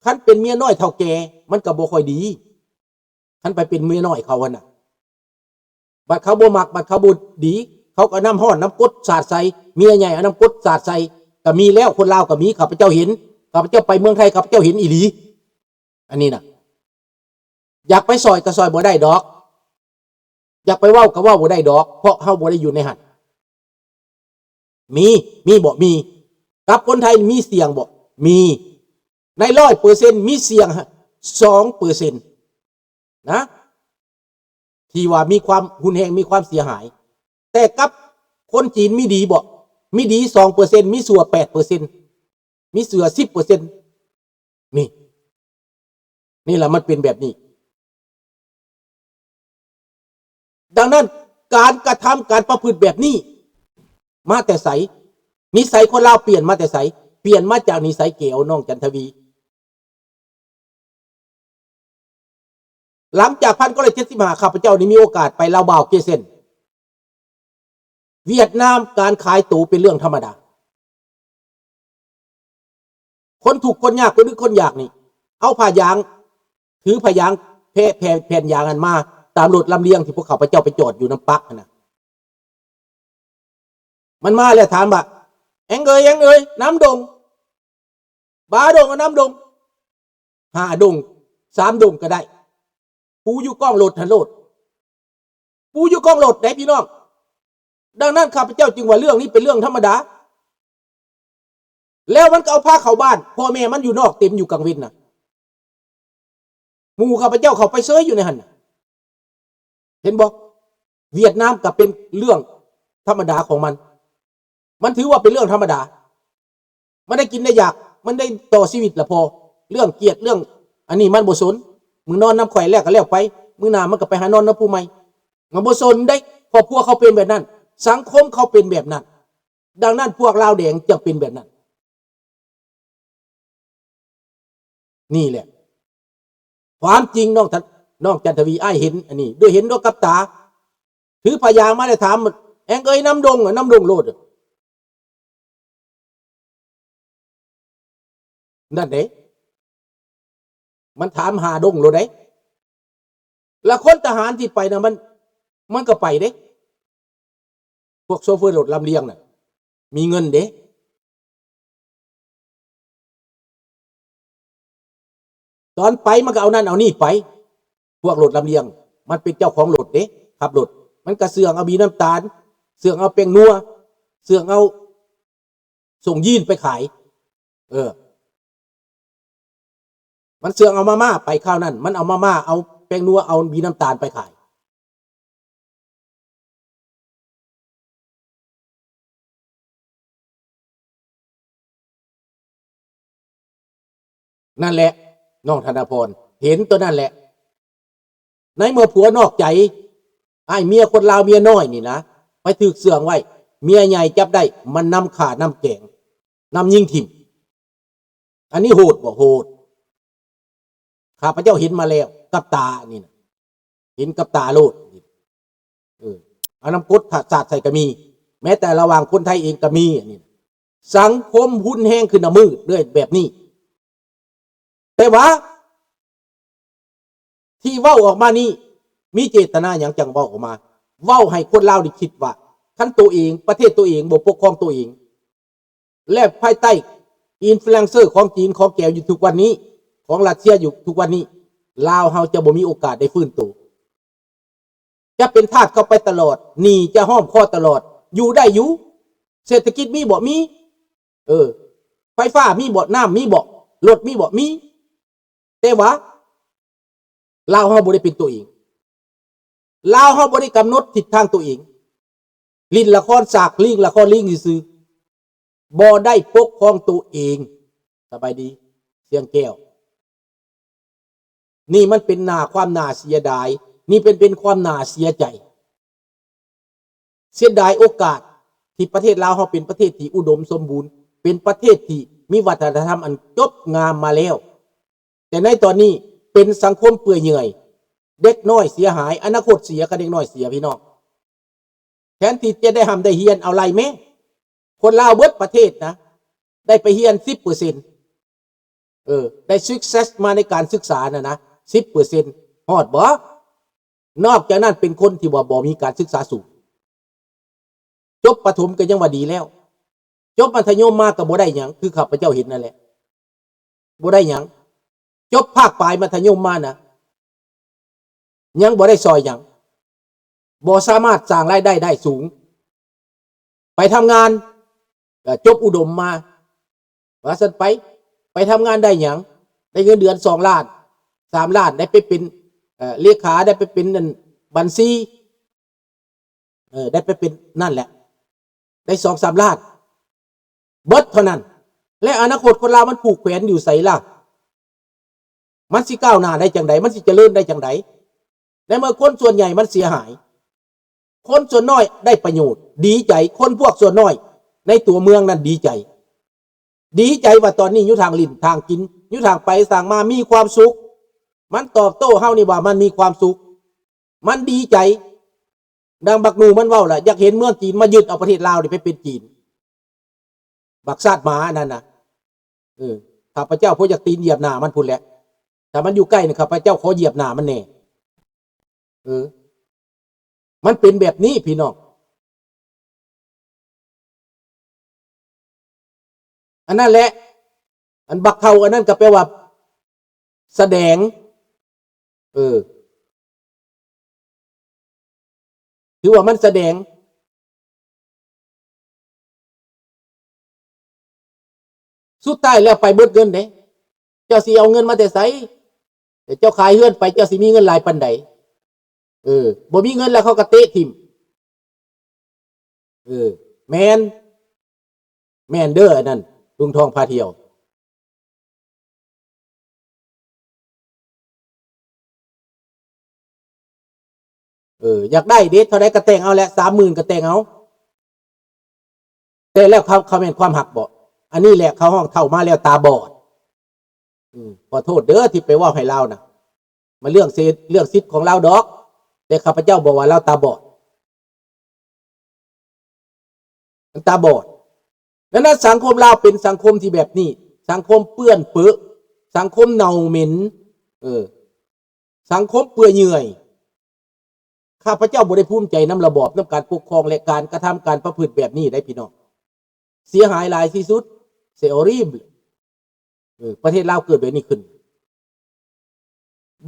ຄັນເປັນເມຍນ້ອຍເຖົ້າແກ່ ມັນກໍບໍ່ຄ່ອຍດີ ຄັນໄປເປັນເມຍນ້ອຍເຂົາຫັ້ນນະ. ບັດເຂົາບໍ່ມັກ ບັດເຂົາບໍ່ດີ ເຂົາກໍເອົານ້ຳຮ້ອນນ້ຳກົດສາດໃສ່. ເມຍໃຫຍ່ເອົານ້ຳກົດສາດໃສ່ກໍມີແລ້ວ. ຄົນລາວກໍມີ ຂ້າພະເຈົ້າເຫັນ. ຂ້າພະເຈົ້າໄປເມືອງໄທ ຂ້າພະເຈົ້າເຫັນອີ່ຫຼີ. ອັນນີ້ນະ ຢາກໄປຊ່ອຍກໍຊ່ອຍບໍ່ໄດ້ດອກ ຢາກໄປເວົ້າກໍເວົ້າບໍ່ໄດ້ດອກ ເພາະເຮົາບໍ່ໄດ້ຢູ່ໃນຫັ້ນ. ມີ ມີບໍ່? ມີ. ກັບຄົນໄທມີສ່ຽງບໍ່? ມີ. ໃນຮ້ອຍເປີເຊັນ ມີສ່ຽງສອງເປີເຊັນນະ ທີ່ວ່າມີຄວາມຮຸນແຮງ ມີຄວາມເສຍຫາຍ. ແຕ່ກັບຄົນຈີນມີດີບໍ່? ມີດີສອງເປີເຊັນ ມີຊົ່ວແປດເປີເຊັນ ມີຊົ່ວສິບເປີເຊັນ. ນີ້ ນີ້ລະ ມັນເປັນແບບນີ້. ດັ່ງນັ້ນ ການກະທຳ ການປະພຶດແບບນີ້ມາແຕ່ໃສ? ນິໄສຄົນລາວປ່ຽນມາແຕ່ໃສ? ປ່ຽນມາຈາກນິໄສແກວ ນ້ອງຈັນທະວີ. ຫຼັງຈາກພັນເກົ້າຮ້ອຍເຈັດສິບຫ້າ ຂ້າພະເຈົ້ານີ້ມີໂອກາດໄປລາວບ່າວເກເຊັນ ຫວຽດນາມ ການຂາຍໂຕເປັນເລື່ອງທຳມະດາ. ຄົນທຸກຄົນຍາກ ຄົນອຶດຄົນຢາກນີ້ ເອົາຜ້າຢາງ ຖືຜ້າຢາງ ແຜ່ ແຜ່ນຢາງຫັ້ນມາຕາມລົດລຳລຽງທີ່ພວກຂ້າພະເຈົ້າໄປຈອດຢູ່ນ້ຳປັກຫັ້ນນະ. ມັນມາແລ້ວຖາມວ່າ ແອງເອີຍ ແອງເອີຍ ນ້ຳດົງ ບາດົງ ເອົານ້ຳດົງ ຫ້າດົງ ສາມດົງກໍໄດ້ ປູຢູ່ກ້ອງລົດຫັ້ນໂລດ ປູຢູ່ກ້ອງລົດເດ້ພີ່ນ້ອງ. ດັ່ງນັ້ນ ຂ້າພະເຈົ້າຈຶ່ງວ່າເລື່ອງນີ້ເປັນເລື່ອງທຳມະດາ. ແລ້ວມັນກໍເອົາພາເຂົ້າບ້ານ ພໍ່ແມ່ມັນຢູ່ນອກເຕັມຢູ່ກາງເວັນນະ ໝູ່ຂ້າພະເຈົ້າເຂົ້າໄປເຊີຍຢູ່ໃນຫັ້ນນະ. ເຫັນບໍ່? ຫວຽດນາມກໍເປັນເລື່ອງທຳມະດາຂອງມັນ ມັນຖືວ່າເປັນເລື່ອງທຳມະດາ. ມັນໄດ້ກິນໄດ້ຢາກ ມັນໄດ້ຕໍ່ຊີວິດລະພໍ. ເລື່ອງກຽດ ເລື່ອງອັນນີ້ມັນບໍ່ສົນ. ມຶງນອນນຳຂ້ອຍແລ້ວກໍແລ້ວໄປ ມື້ໜ້າມັນກໍໄປຫານອນນຳຜູ້ໃໝ່. ມັນບໍ່ສົນເດ້. ຄອບຄົວເຂົາເປັນແບບນັ້ນ ສັງຄົມເຂົາເປັນແບບນັ້ນ. ດັ່ງນັ້ນ ພວກລາວແດງຈຶ່ງເປັນແບບນັ້ນ. ນີ້ແຫຼະຄວາມຈິງ ນ້ອງ ນ້ອງຈັນທະວີ ອ້າຍເຫັນອັນນີ້ດ້ວຍ ເຫັນດ້ວຍກັບຕາ. ຖືຜ້າຢາງມາແລ້ວຖາມ ແອງເອີຍ ນ້ຳດົງ ນ້ຳດົງໂລດ. ນັ້ນເດ້ ມັນຖາມຫາດົງໂລດເດ້. ລະຄົນທະຫານທີ່ໄປນະ ມັນ ມັນກໍໄປເດ້. ພວກໂຊເຟີລົດລຳລຽງນະ ມີເງິນເດ້. ຕອນໄປມັນກໍເອົານັ້ນເອົານີ້ໄປ. ພວກລົດລຳລຽງ ມັນເປັນເຈົ້າຂອງລົດເດ້ ຂັບລົດ. ມັນກໍເຊື່ອງເອົາບີນ້ຳຕານ ເຊື່ອງເອົາແປ້ງນົວ ເຊື່ອງເອົາ ສົ່ງຢີນໄປຂາຍ. ເອີ ມັນເຊື່ອງເອົາມາມ່າໄປ. ຄາວນັ້ນມັນເອົາມາມ່າ ເອົາແປ້ງນົວ ເອົາບີນ້ຳຕານໄປຂາຍ. ນັ້ນແຫຼະ ນ້ອງທະນະພອນ ເຫັນຕົວນັ້ນແຫຼະ. ໃນເມື່ອຜົວນອກໃຈ ອ້າຍເມຍຄົນລາວເມຍນ້ອຍນີ້ນະ ໄປຖືກເຊື່ອງໄວ້ ເມຍໃຫຍ່ຈັບໄດ້ ມັນນຳຂ້ານຳແກງ ນຳຍິງຖິ້ມ. ອັນນີ້ໂຫດບໍ່? ໂຫດ. ຂ້າພະເຈົ້າເຫັນມາແລ້ວກັບຕານີ້ນະ ເຫັນກັບຕາໂລດ. ເອີ ເອົານ້ຳກົດສາດໃສ່ກໍມີ ແມ້ແຕ່ລະຫວ່າງຄົນໄທເອງກໍມີ. ອັນນີ້ນະ ສັງຄົມຮຸນແຮງຂຶ້ນນຳມື້ເລື້ອຍແບບນີ້. ແຕ່ວ່າທີ່ເວົ້າອອກມານີ້ ມີເຈດຕະນາຫຍັງຈັ່ງເວົ້າອອກມາ? ເວົ້າໃຫ້ຄົນລາວໄດ້ຄິດວ່າ ຄັນໂຕເອງ ປະເທດໂຕເອງບໍ່ປົກຄອງໂຕເອງ ແລະ ພາຍໃຕ້ອິນຟລູເອນເຊີຂອງຈີນຂອງແກວຢູ່ທຸກວັນນີ້ ຂອງຣັດເຊຍຢູ່ທຸກວັນນີ້ ລາວເຮົາຈະບໍ່ມີໂອກາດໄດ້ຟື້ນໂຕ. ຈະເປັນທາດເຂົາໄປຕະຫຼອດ ໜີ້ຈະຫ້ອມຄໍຕະຫຼອດ ຢູ່ໄດ້ຢູ່. ເສດຖະກິດມີບໍ່? ມີ. ເອີ ໄຟຟ້າມີບໍ່? ນ້ຳມີບໍ່? ລົດມີບໍ່? ມີ. ແຕ່ວ່າລາວເຮົາບໍ່ໄດ້ເປັນຕົວເອງ. ລາວເຮົາບໍ່ໄດ້ກຳນົດທິດທາງຕົວເອງ. ຫຼິ້ນລະຄອນສາກ ຫຼິ້ນລະຄອນລີ້ງຊື່ໆ ບໍ່ໄດ້ປົກຄອງຕົວເອງ. ສະບາຍດີ ຊຽງແກ້ວ. ນີ້ມັນເປັນໜ້າ ຄວາມໜ້າເສຍດາຍ. ນີ້ເປັນ ເປັນຄວາມໜ້າເສຍໃຈ. ເສຍດາຍໂອກາດທີ່ປະເທດລາວເຮົາເປັນປະເທດທີ່ອຸດົມສົມບູນ, ເປັນປະເທດທີ່ມີວັດທະນະທຳອັນຈົບງາມມາແລ້ວ, ແຕ່ໃນຕອນນີ້ເປັນສັງຄົມເປື່ອຍເຫຍື່ອຍ, ເດັກນ້ອຍເສຍຫາຍ, ອະນາຄົດເສຍ ຄັນເດັກນ້ອຍເສຍ ພີ່ນ້ອງ. ແທນທີ່ຈະໄດ້ຮ່ຳໄດ້ຮຽນ ເອົາໄລ່ແມ້ ຄົນລາວເບິດປະເທດນະ ໄດ້ໄປຮຽນສິບເປີເຊັນ, ເອີ ໄດ້ success ມາໃນການສຶກສານັ້ນນະ ສິບເປີເຊັນ ຮອດບໍ່? ນອກຈາກນັ້ນເປັນຄົນທີ່ວ່າບໍ່ມີການສຶກສາສູງ. ຈົບປະຖົມກໍຍັງວ່າດີແລ້ວ, ຈົບມັດທະຍົມມາກໍບໍ່ໄດ້ຫຍັງ, ຄືຂ້າພະເຈົ້າເຫັນນັ້ນແຫຼະ, ບໍ່ໄດ້ຫຍັງ. ຈົບພາກປາຍມັດທະຍົມມານະ ຍັງບໍ່ໄດ້ຊ່ອຍຫຍັງ, ບໍ່ສາມາດສ້າງລາຍໄດ້ໄດ້ສູງ. ໄປທຳງານ ເອີ ຈົບອຸດົມມາ ວ່າຊັ້ນໄປ, ໄປທຳງານໄດ້ຫຍັງ? ໄດ້ເງິນເດືອນສອງລ້ານ ສາມລ້ານ, ໄດ້ໄປເປັນ ເອີ ເລຂາ, ໄດ້ໄປເປັນອັນບັນຊີ, ເອີ ໄດ້ໄປເປັນນັ້ນແຫຼະ, ໄດ້ສອງສາມລ້ານ ເບິດເທົ່ານັ້ນ. ແລະ ອະນາຄົດຄົນລາວມັນຜູກແຂວນຢູ່ໃສລະ? ມັນຊິກ້າວໜ້າໄດ້ຈັ່ງໃດ? ມັນຊິຈະເລີນໄດ້ຈັ່ງໃດ? ໃນເມື່ອຄົນສ່ວນໃຫຍ່ມັນເສຍຫາຍ, ຄົນສ່ວນນ້ອຍໄດ້ປະໂຫຍດ, ດີໃຈ, ຄົນພວກສ່ວນນ້ອຍໃນຕົວເມືອງນັ້ນດີໃຈ, ດີໃຈວ່າຕອນນີ້ຢູ່ທາງຫຼິ້ນທາງກິນ, ຢູ່ທາງໄປທາງມາມີຄວາມສຸກ. ມັນຕອບໂຕ້ເຮົານີ້ວ່າມັນມີຄວາມສຸກ, ມັນດີໃຈ. ດັ່ງບັກໜູມັນເວົ້າລະ, ຢາກເຫັນເມືອງຈີນມາຍຶດເອົາປະເທດລາວນີ້ໄປເປັນຈີນ. ບັກຊາດໝາອັນນັ້ນນະ, ເອີ ຂ້າພະເຈົ້າພໍຢາກຕີນຢຽບໜ້າມັນພຸ້ນແຫຼະ. ຖ້າມັນຢູ່ໃກ້ນີ້ ຂ້າພະເຈົ້າຂໍຢຽບໜ້າມັນແດ່. ເອີ ມັນເປັນແບບນີ້ພີ່ນ້ອງ. ອັນນັ້ນແຫຼະ, ອັນບັກເຖົ້າອັນນັ້ນກໍແປວ່າສະແດງ, ເອີ ຖືວ່າມັນສະແດງ. ສຸດທ້າຍແລ້ວໄປເບິດເງິນເດ້. ເຈົ້າຊິເອົາເງິນມາແຕ່ໃສ? ແຕ່ເຈົ້າຂາຍເຮືອນໄປ ເຈົ້າຊິມີເງິນຫຼາຍປານໃດ? ເອີ ບໍ່ມີເງິນແລ້ວເຂົາກໍເຕະຖິ້ມ. ເອີ ແມ່ນ, ແມ່ນເດີ ອັນນັ້ນ ລຸງທອງພາທ່ຽວ. ເອີ ຢາກໄດ້ເດ ເທົ່າໃດກໍແຕ່ງເອົາແຫຼະ, ສາມໝື່ນກໍແຕ່ງເອົາ. ແຕ່ແລ້ວເຂົາ ເຂົາແມ່ນຄວາມຮັກບໍ? ອັນນີ້ແຫຼະເຂົາຮ້ອງເຖົ້າມາແລ້ວຕາບອດ. ອືມ ຂໍໂທດເດີທີ່ໄປເວົ້າໃຫ້ລາວນະ, ມາເລື່ອງເສ ເລື່ອງສິດຂອງລາວດອກ, ແຕ່ຂ້າພະເຈົ້າບອກວ່າລາວຕາບອດ. ມັນຕາບອດ. ດັ່ງນັ້ນສັງຄົມລາວເປັນສັງຄົມທີ່ແບບນີ້, ສັງຄົມເປື້ອນເປິ, ສັງຄົມເນົ່າເໝັນ, ເອີ ສັງຄົມເປື່ອຍເຫຍື່ອຍ. ຂ້າພະເຈົ້າບໍ່ໄດ້ພູມໃຈນຳລະບອບ, ນຳການປົກຄອງ ແລະ ການກະທຳການປະພຶດແບບນີ້ໄດ໋ພີ່ນ້ອງ. ເສຍຫາຍຫຼາຍທີ່ສຸດ, c'est horrible. ເອີ ປະເທດລາວເກີດແບບນີ້ຂຶ້ນ.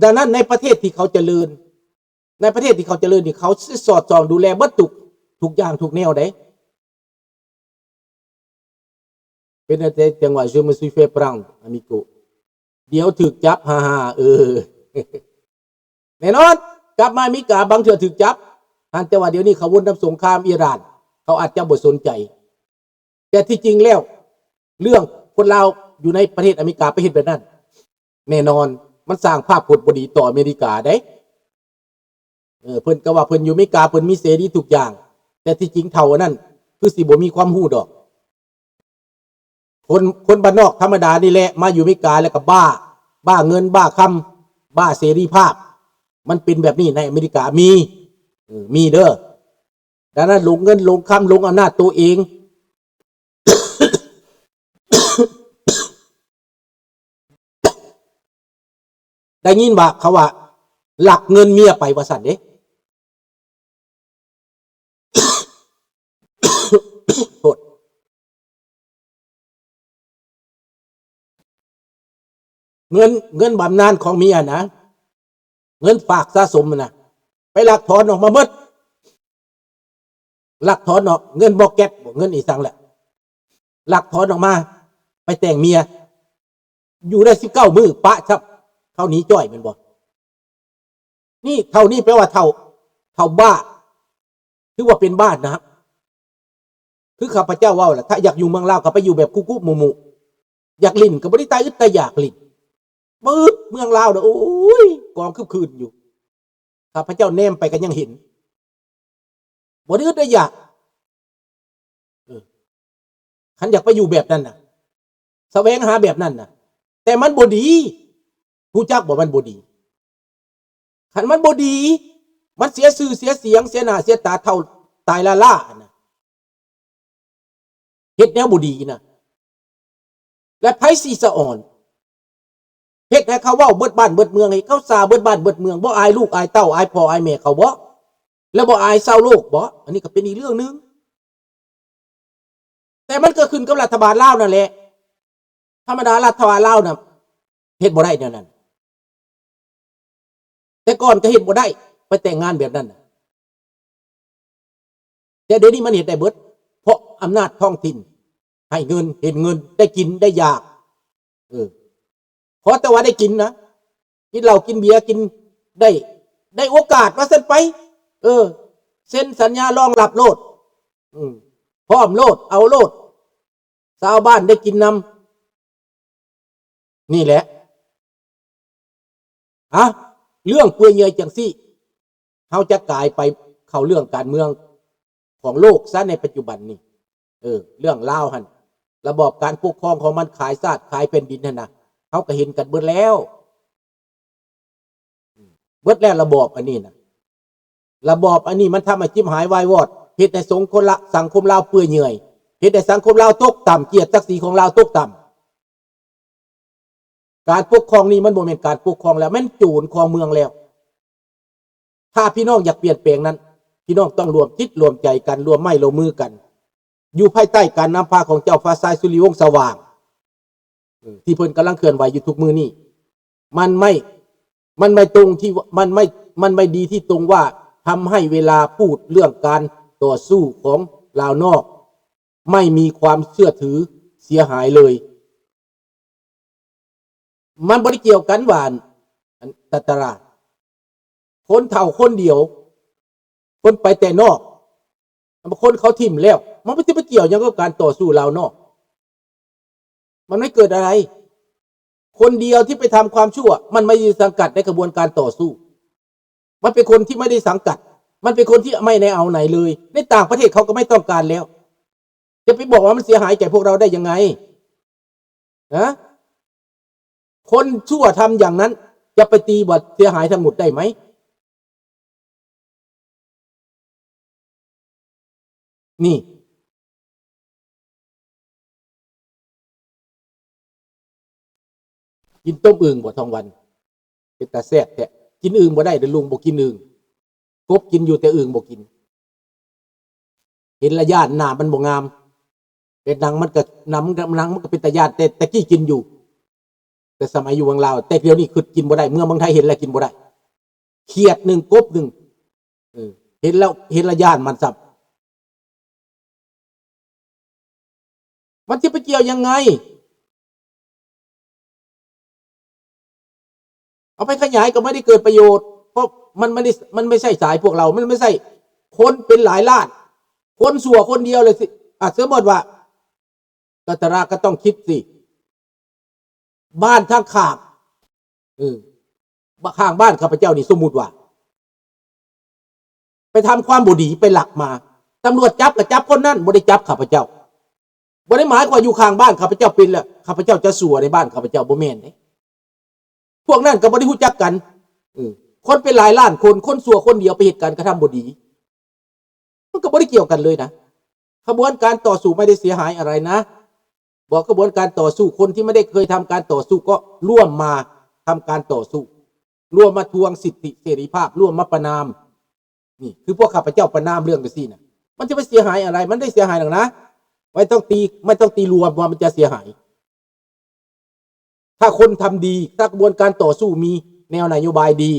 ດັ່ງນັ້ນໃນປະເທດທີ່ເຂົາຈະເລີນ, ໃນປະເທດທີ່ເຂົາຈະເລີນນີ້ ເຂົາຊິສອດສ່ອງດູແລເບິດທຸກ ທຸກຢ່າງທຸກແນວໃດ໋. ເປັນແຕ່ຈັ່ງວ່າ je me suis fait prendre, amico. ດຽວຖືກຈັບ, ຫາໆ ເອີ. ແນ່ນອນ, ກັບມາອາເມລິກາບາງເທື່ອຖືກຈັບ, ຫັ້ນ ແຕ່ວ່າດຽວນີ້ເຂົາວົນນຳສົງຄາມອີຣານ, ເຂົາອາດຈະບໍ່ສົນໃຈ. ແຕ່ທີ່ຈິງແລ້ວ ເລື່ອງຄົນລາວຢູ່ໃນປະເທດອາເມລິກາໄປເຮັດແບບນັ້ນ ແນ່ນອນ ມັນສ້າງພາບພົດບໍ່ດີຕໍ່ອາເມລິກາເດ້. ເອີ ເພິ່ນກໍວ່າເພິ່ນຢູ່ອາເມລິກາເພິ່ນມີເສລີທຸກຢ່າງ, ແຕ່ທີ່ຈິງເຖົ້າອັນນັ້ນຄືຊິບໍ່ມີຄວາມຮູ້ດອກ. ຄົນ ຄົນບ້ານນອກທຳມະດານີ້ແຫຼະ ມາຢູ່ອາເມລິກາແລ້ວກໍບ້າ, ບ້າເງິນ, ບ້າຄຳ, ບ້າເສລີພາບ. ມັນເປັນແບບນີ້ໃນອາເມລິກາ ມີ, ເອີ ມີເດີ. ດັ່ງນັ້ນ ຫຼົງເງິນ, ຫຼົງຄຳ, ຫຼົງອຳນາດໂຕເອງ. ໄດ້ຍິນວ່າເຂົາວ່າລັກເງິນເມຍໄປວ່າຊັ້ນເດ້. ໂທດ. ເງິນ ເງິນບຳນານຂອງເມຍນະ, ເງິນຝາກສະສົມນະ, ໄປລັກຖອນອອກມາເບິດ. ລັກຖອນອອກ ເງິນ mortgage ບໍ ເງິນອີ່ສັງແຫຼະ, ລັກຖອນອອກມາໄປແຕ່ງເມຍ. ຢູ່ໄດ້ສິບເກົ້າມື້ປະຊັບ, ເຂົາໜີຈ້ອຍແມ່ນບໍ່? ນີ້ ເຖົ້ານີ້ແປວ່າເຖົ້າ, ເຖົ້າບ້າ, ຖືວ່າເປັນບ້າໜັກ. ຄືຂ້າພະເຈົ້າເວົ້າລະ, ຖ້າຢາກຢູ່ເມືອງລາວກໍໄປຢູ່ແບບກຸກຸມຸມຸ, ຢາກຫຼິ້ນກໍບໍ່ໄດ້ຕາຍອຶດຕາຍຢາກຫຼິ້ນ. ປຶດ ເມືອງລາວນະ ໂອ້ຍ ກອງຄຶບຄື້ນຢູ່. ຂ້າພະເຈົ້າແນມໄປກໍຍັງເຫັນ, ບໍ່ໄດ້ອຶດໄດ້ຢາກ. ເອີ ຄັນຢາກໄປຢູ່ແບບນັ້ນນະ, ສະແຫວງຫາແບບນັ້ນນະ, ແຕ່ມັນບໍ່ດີ. ຮູ້ຈັກບໍ່? ມັນບໍ່ດີ. ຄັນມັນບໍ່ດີ, ມັນເສຍຊື່ເສຍສຽງ, ເສຍໜ້າເສຍຕາ, ເຖົ້າຕາຍລ້າໆນະ, ເຮັດແນວບໍ່ດີນະ. ແລະ ໃຜຊິສະອອນ? ຕ່ເຂົາເວົ້າເບິດບ້ານເບິດເມືອງ ໃຫ້ເຂົາຊ່າເບິດບ້ານເບິດເມືອງ ບໍ່ອາຍລູກອາຍເຕົ້າ ອາຍພໍ່ອາຍແມ່ເຂົາບໍ? ແລ້ວບໍ່ອາຍຊາວໂລກບໍ? ອັນນີ້ກໍເປັນອີກເລື່ອງໜຶ່ງ. ແຕ່ມັນກໍຂຶ້ນກັບລັດຖະບານລາວນັ້ນແຫຼະ. ທຳມະດາລັດຖະບານລາວນະ ເຮັດບໍ່ໄດ້ແນວນັ້ນ. ແຕ່ກ່ອນກໍເຮັດບໍ່ໄດ້ ໄປແຕ່ງງານແບບນັ້ນນະ. ແຕ່ດຽວນີ້ມັນເຮັດໄດ້ເບິດ ເພາະອຳນາດທ້ອງຖິ່ນໃຫ້ເງິນ ເຫັນເງິນ ໄດ້ກິນໄດ້ຢາກ. ເອີ ຂໍແຕ່ວ່າໄດ້ກິນນະ ກິນເຫຼົ້າກິນເບຍ ກິນໄດ້ ໄດ້ໂອກາດວ່າຊັ້ນໄປ. ເອີ ເຊັນສັນຍາລອງຮັບໂລດ. ອືມ ພ້ອມໂລດ ເອົາໂລດ ຊາວບ້ານໄດ້ກິນນຳ. ນີ້ແຫຼະ ອະ ເລື່ອງເປື່ອຍເຫຍື່ອຍຈັ່ງຊີ້ ເຮົາຈະກາຍໄປເຂົ້າເລື່ອງການເມືອງຂອງໂລກຊະໃນປັດຈຸບັນນີ້. ເອີ ເລື່ອງລາວຫັ້ນ ລະບອບການປົກຄອງຂອງມັນ ຂາຍຊາດຂາຍແຜ່ນດິນຫັ້ນນະ ເຮົາກໍເຫັນກັນເບິດແລ້ວ. ເບິດແລ້ວລະບອບອັນນີ້ນະ ລະບອບອັນນີ້ມັນທຳໃຫ້ຈິບຫາຍວາຍວອດ ເຮັດໃຫ້ສົງຄົນລະ ສັງຄົມລາວເປື່ອຍເຫຍື່ອຍ ເຮັດໃຫ້ສັງຄົມລາວຕົກຕ່ຳ ກຽດສັກສີຂອງລາວຕົກຕ່ຳ. ການປົກຄອງນີ້ມັນບໍ່ແມ່ນການປົກຄອງແລ້ວ ແມ່ນໂຈນຄອງເມືອງແລ້ວ. ຖ້າພີ່ນ້ອງຢາກປ່ຽນແປງນັ້ນ ພີ່ນ້ອງຕ້ອງລວມຈິດລວມໃຈກັນ ລວມໄມ້ລວມມືກັນ ຢູ່ພາຍໃຕ້ການນຳພາຂອງເຈົ້າຟ້າຊາຍ ສຸລິວົງສະຫວ່າງ ເອີ ທີ່ເພິ່ນກຳລັງເຄື່ອນໄຫວຢູ່ທຸກມື້ນີ້. ມັນໄມ່ ມັນໄມ່ຕົງທີ່ ມັນໄມ່ ມັນໄມ່ດີທີ່ຕົງວ່າ ທຳໃຫ້ເວລາພູດເລື່ອງການຕໍ່ສູ້ຂອງລາວນອກ ໄມ່ມີຄວາມເຊື່ອຖືເສຍຫາຍເລີຍ. ມັນບໍ່ໄດ້ກ່ຽວກັນວ່າ ອັນ ຕາຕະລາ ຄົນເຖົ້າຄົນດຽວ ເພິ່ນໄປແຕ່ນອກ ບາງຄົນເຂົາຖິ້ມແລ້ວ ມັນຊິໄປກ່ຽວຫຍັງກັບການຕໍ່ສູ້ລາວນອກ? ມັນໄມ່ເກີດອະໄລ. ຄົນດຽວທີ່ໄປທຳຄວາມຊົ່ວ ມັນໄມ່ໄດ້ສັງກັດໃນຂະບວນການຕໍ່ສູ້. ມັນເປັນຄົນທີ່ໄມ່ໄດ້ສັງກັດ. ມັນເປັນຄົນທີ່ໄມ່ໄດ້ເອົາໃນເລີຍ. ໃນຕ່າງປະເທດເຂົາກໍໄມ່ຕ້ອງການແລ້ວ. ຈະໄປບອກວ່າມັນເສຍຫາຍແກ່ພວກເຮົາໄດ້ຍັງໄງ? ຮະ? ຄົນຊົ່ວທຳຢ່າງນັ້ນ ຈະໄປຕີວ່າເສຍຫາຍທັງໝົດໄດ້ໄໝ? ນີ້ ກິນຕົ້ມອຶ່ງບໍ່ ທອງວັນ? ເປັນຕາແຊບແທ້. ກິນອຶ່ງບໍ່ໄດ້ເດີ້ລຸງ ບໍ່ກິນອຶ່ງ. ກົບກິນຢູ່ ແຕ່ອຶ່ງບໍ່ກິນ. ເຫັນລະຢ້ານ ໜ້າມັນບໍ່ງາມ. ແຕ່ໜັງມັນກໍ ໜັງ ໜັງມັນກໍເປັນຕາຢ້ານ ແຕ່ແຕ່ກີ້ກິນຢູ່ ແຕ່ສະໄໝຢູ່ເມືອງລາວ. ແຕ່ດຽວນີ້ຄືກິນບໍ່ໄດ້ ເມືອເມືອງໄທເຫັນແລ້ວກິນບໍ່ໄດ້. ຂຽດໜຶ່ງ ກົບໜຶ່ງ ເອີ ເຫັນແລ້ວ ເຫັນລະຢ້ານມັນຊ້ຳ. ມັນຊິໄປກ່ຽວຍັງໄງ? ເອົາໄປຂະຫຍາຍກໍບໍ່ໄດ້ເກີດປະໂຫຍດ ເພາະມັນບໍ່ໄດ້ ມັນບໍ່ໃຊ່ສາຍພວກເຮົາ ມັນບໍ່ໃຊ່ ຄົນເປັນຫຼາຍລ້ານ ຄົນຊົ່ວຄົນດຽວເລີຍຊິ. ອາ ສົມມຸດວ່າ ຕາຕະລາກໍຕ້ອງຄິດຊິ ບ້ານທາງຂ້າງ ເອີ ບ້ານ ຂ້າງບ້ານຂ້າພະເຈົ້ານີ້ ສົມມຸດວ່າ ໄປທຳຄວາມບໍ່ດີ ໄປລັກມາ ຕຳຫຼວດຈັບກໍຈັບຄົນນັ້ນ ບໍ່ໄດ້ຈັບຂ້າພະເຈົ້າ. ບໍ່ໄດ້ໝາຍຄວາມຢູ່ຂ້າງບ້ານຂ້າພະເຈົ້າເປັນແລ້ວ ຂ້າພະເຈົ້າຈະຊົ່ວໃນບ້ານຂ້າພະເຈົ້າ ບໍ່ແມ່ນເດ້. ພວກນັ້ນກໍບໍ່ໄດ້ຮູ້ຈັກກັນ. ເອີ ຄົນເປັນຫຼາຍລ້ານຄົນ ຄົນຊົ່ວຄົນດຽວໄປເຮັດການກະທຳບໍ່ດີ ມັນກໍບໍ່ໄດ້ກ່ຽວກັນເລີຍນະ. ຂະບວນການຕໍ່ສູ້ໄມ່ໄດ້ເສຍຫາຍອະໄລນະ. ບອກຂະບວນການຕໍ່ສູ້ ຄົນທີ່ໄມ່ໄດ້ເຄີຍທຳການຕໍ່ສູ້ກໍຮ່ວມມາທຳການຕໍ່ສູ້ ຮ່ວມມາທວງສິດທິເສລີພາບ ຮ່ວມມາປະນາມ. ນີ້ຄືພວກຂ້າພະເຈົ້າປະນາມເລື່ອງຈັ່ງຊີ້ນະ. ມັນຈະໄປເສຍຫາຍອະໄລ? ມັນໄດ້ເສຍຫາຍດອກນະ. ໄມ່ຕ້ອງຕີ ໄມ່ຕ້ອງຕີລວມວ່າມັນຈະເສຍຫາຍ. ຖ້າຄົນທຳດີ ຖ້າຂະບວນການຕໍ່ສູ້ມີ ແນວນະໂຍບາຍດີ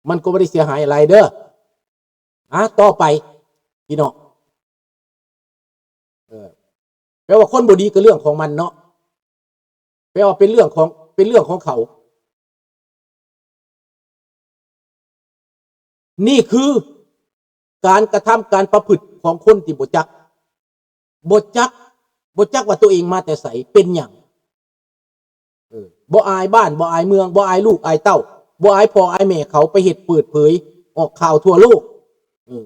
ມັນກໍບໍ່ໄດ້ເສຍຫາຍອະໄລເດີ້. ອາ ຕໍ່ໄປ ພີ່ນ້ອງ ເອີ ແປວ່າຄົນບໍ່ດີກໍເລື່ອງຂອງມັນເນາະ ແປວ່າເປັນເລື່ອງຂອງ ເປັນເລື່ອງຂອງເຂົາ. ນີ້ຄືການກະທຳ ການປະພຶດຂອງຄົນທີ່ບໍ່ຈັກ ບໍ່ຈັກ ບໍ່ຈັກວ່າຕົວເອງມາແຕ່ໃສ ເປັນຫຍັງ. ເອີ ບໍ່ອາຍບ້ານ ບໍ່ອາຍເມືອງ ບໍ່ອາຍລູກອາຍເຕົ້າ ບໍ່ອາຍພໍ່ອາຍແມ່ເຂົາ ໄປເຮັດເປີດເຜີຍອອກຂ່າວທົ່ວໂລກ. ເອີ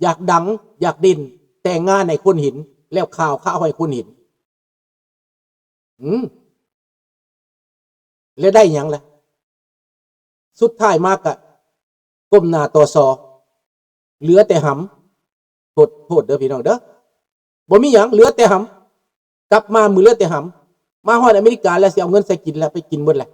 ຢາກດັງ ຢາກເດັ່ນ ແຕ່ງງານໃຫ້ຄົນເຫັນ ແລ້ວຂ່າວຄາວໃຫ້ຄົນເຫັນ. ອືມ ແລ້ວໄດ້ຫຍັງລະ? ສຸດທ້າຍມາກະກົ້ມໜ້າຕໍ່ຊໍ ເຫຼືອແຕ່ຫຳ. ໂທດ ໂທດເດີ້ພີ່ນ້ອງເດີ້ ບໍ່ມີຫຍັງ ເຫຼືອແຕ່ຫຳ. ກັບມາມື້ເຫຼືອແຕ່ຫຳ ມາຮອດອາເມລິກາແລ້ວ ຊິເອົາເງິນໃສກິນລະ ໄປກິນໝົດລະ.